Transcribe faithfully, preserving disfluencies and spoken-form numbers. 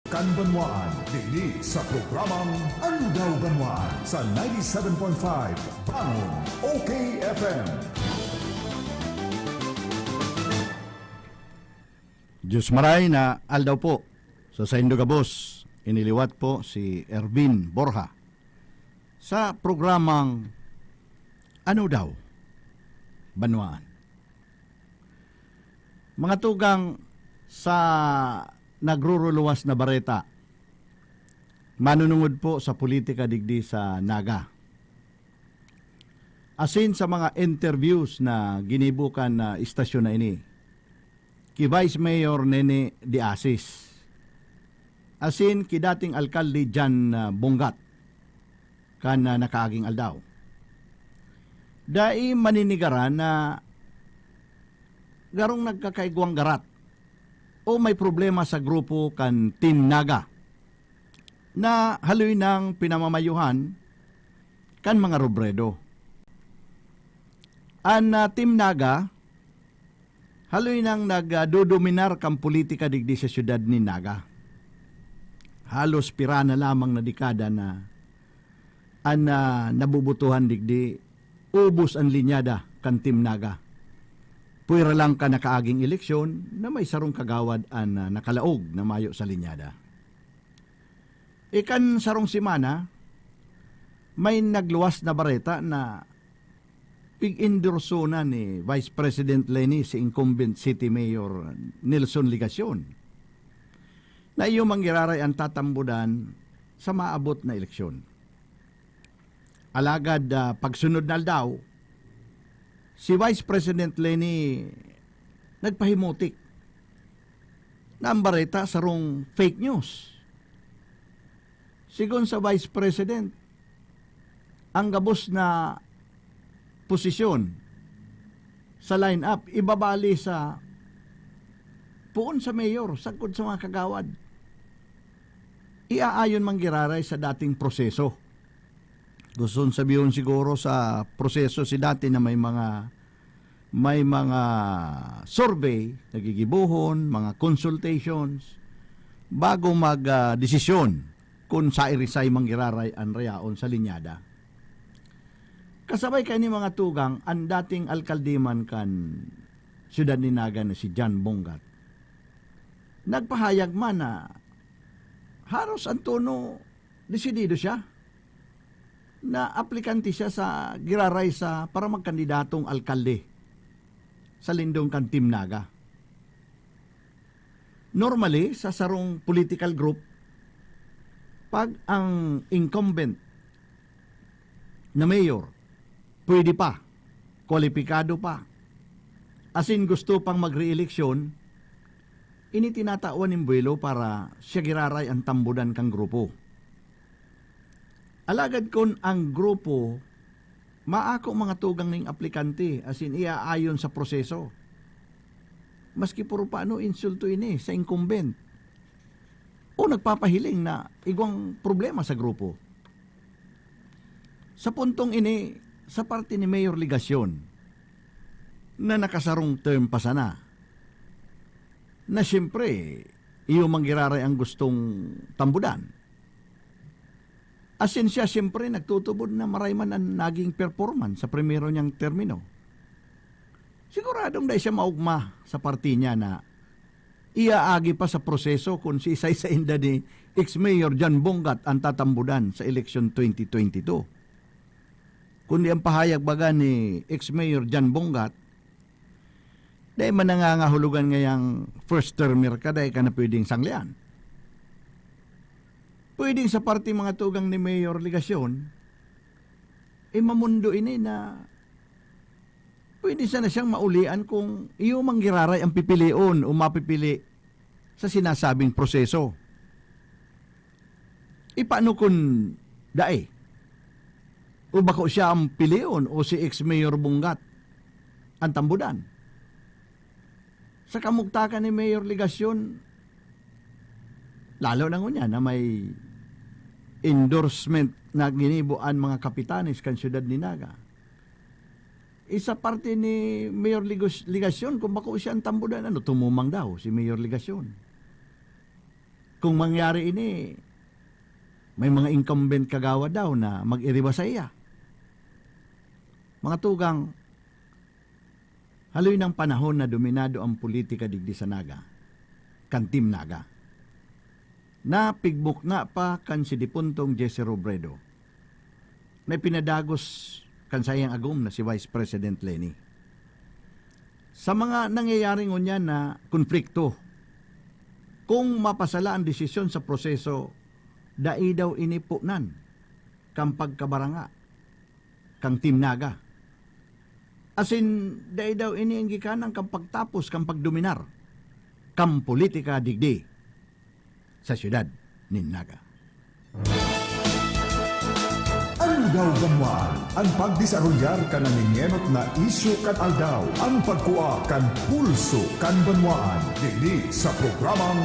Kan banwaan, digdi sa programang Ano Daw Banwaan sa ninety-seven point five Bangon, O K F M. Diyos maray na aldaw po. Sa saindo gabos, iniliwat po si Ervin Borja sa programang Ano Daw Banwaan. Mga tugang, sa nagruruluwas na bareta, manunungod po sa politika digdi sa Naga. Asin sa mga interviews na ginibo kan, ah, istasyon na ini, ki Vice Mayor Nene de Asis, asin ki dating alkalde Jan, ah, Bongat, kan, ah, nakaaging aldaw. Dai maninigaran na garong nagkakaigwang garat o may problema sa grupo kan Team Naga na haloy nang pinamamayuhan kan mga Robredo. An, ah, Team Naga haloy nang nagdodominar kan politika digdi sa siyudad nin Naga. Halos pira na lamang na dekada na an, ah, nabubutuhan digdi, ubos an linyada kan Team Naga. Pwera lang kan nakaaging eleksyon na may sarong kagawad an, ah, nakalaog na mayo sa linyada. Ikan sarong semana, may nagluwas na bareta na pig-endorso na ni Vice President Leni si incumbent City Mayor Nelson Legacion na iyo manggiraray an tatambudan sa maabot na eleksyon. Alagad, ah, pagsunod na aldaw, si Vice President Leni nagpahimutik na ang bareta sarong fake news. Sigon sa Vice President, ang gabos na posisyon sa line-up ibabali sa, poon sa mayor, sagkod sa mga kagawad. Iaayon manggiraray sa dating proseso. Guston sabihon siguro sa proseso si dati na may mga, may mga survey, nagigibohon, mga consultations, bago mag, ah, desisyon kun sairisay manggiraray an rayaon sa linyada. Kasabay kaini, mga tugang, an dating alkalde man kan siyudad ni Naga na si John Bongat, nagpahayag man na haros an tono desidido siya na aplikante siya sa giraray sa para magkandidatong alkalde sa lindong kan Team Naga. Normally, sa sarong political group, pag ang incumbent na mayor pwede pa, kwalipikado pa, asin gusto pang magre-eleksyon, ini tinatawan nin buwelo para siya giraray an tambudan kan grupo. Alagad kun ang grupo maako mga tugang ning aplikante asin iaayon sa proseso, maski puro paano insulto ini sa incumbent o nagpapahiling na igwang problema sa grupo. Sa puntong ini, sa parte ni Mayor Legacion, na nakasarong term pa sana, na siyempre, iyo manggiraray ang gustong tambudan. Asin siya, siyempre, nagtutubod na maray man an naging performance sa primero niyang termino. Siguradong dai siya maogma sa parte niya na iaagi pa sa proseso kun siisay sainda ni ex-mayor John Bongat an tatambudan sa eleksyon twenty twenty-two. Kundi ang pahayag baga ni ex-mayor John Bongat, dai man nangangahulugan ngayang first termer ka, dai ka na pwedeng sanglian. Pwedeng sa parte mga tugang ni Mayor Legacion, eh, mamundo ini na pwede sana siyang maulian kung iyo manggiraray ang pipilion o mapipili sa sinasabing proseso. E paano kun dai? O bako siya ang pilion o si ex-mayor Bongat ang tambudan? Sa kamugtakan ni Mayor Legacion, lalo na ngunyan na may endorsement na ginibo an mga kapitanes kan siyudad ni Naga. Isa parte ni Mayor Legos-, Legacion, kung bako siya ang tambudan, ano, tumumang daw si Mayor Legacion. Kung mangyari ini, may mga incumbent kagawad daw na mag-iriba saiya. Mga tugang, haloy nang panahon na dominado ang politika digdi sa Naga, kan Team Naga. Napigmukna pa kan si dipuntong Jesse Robredo na ipinadagos kan saiyang agom na si Vice President Leni. Sa mga nangyayari ngunyan na konflikto, kung mapasala ang desisyon sa proseso, dai daw ini punan kan pagkabaranga kan Team Naga. Asin, dai daw ini ang gikanan kan pagtapos kan pagdominar kan politika digdi sa siyudad nin Naga. Aldaw Banwaan, ang pagdesarolyar kan nangengenot na isyu kan aldaw, ang pagkua kan pulso kan banwaan. Digdi sa programang